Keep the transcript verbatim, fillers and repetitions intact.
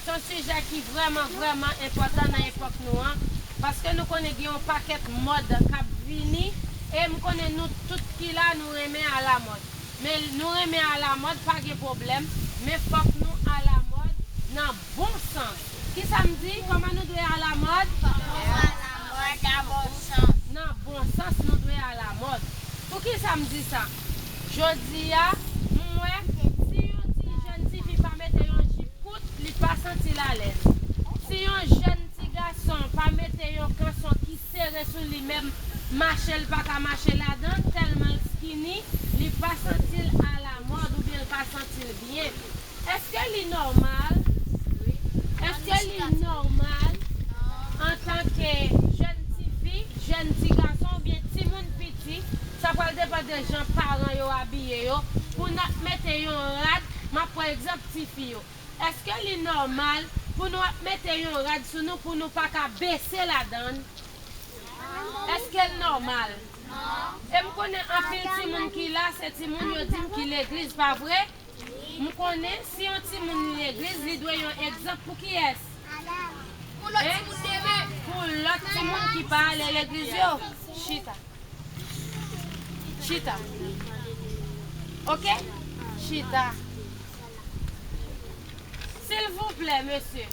Se yon sijè ki vrèman, vrèman enpòtan nan epòk nou an, paske nou konnen gen yon pakèt mòd k ap vini, e m konnen nou tout ki la, nou renmen alamòd. Men nou renmen alamòd, pa gen pwoblèm, men fòk nou alamòd nan bon sans. Kisa m di? Kòman nou dwe alamòd? Alamòd nan bon sans. Nan bon sans, nou dwe alamòd. Poukisa m di sa? Jodi a, m wè, si yon ti jèn tifi pa mete yon jip kout, li pa santi l alèz. Si yon jèn ti gason pa mete yon kanson ki sere sou li, menm mache l pa ka mache ladan l, tèlman l skinny, li pa santi l alamòd oubyen l pa santi l byen. Èske li nòmal? Èske li nòmal antanke jèn tifi, jèn ti gason oubyen timoun piti, sa pral depann de jan paran yo abiye yo, pou n ap mete yon rad, m ap pran egzanp tifi yo. Èske li nòmal pou nou ap mete yon rad sou nou pou nou pa ka bese ladan l? Èske l nòmal? E m konnen anpil timoun ki la, se timoun yo di m ki legliz, pa vre? M konnen si yon timoun li legliz, li dwe yon egzanp pou kiyès? Pou lòt timoun demen. Pou lòt timoun ki pa ale legliz yo. Chita. Chita. Oke? Chita. Silvouplè, mesye.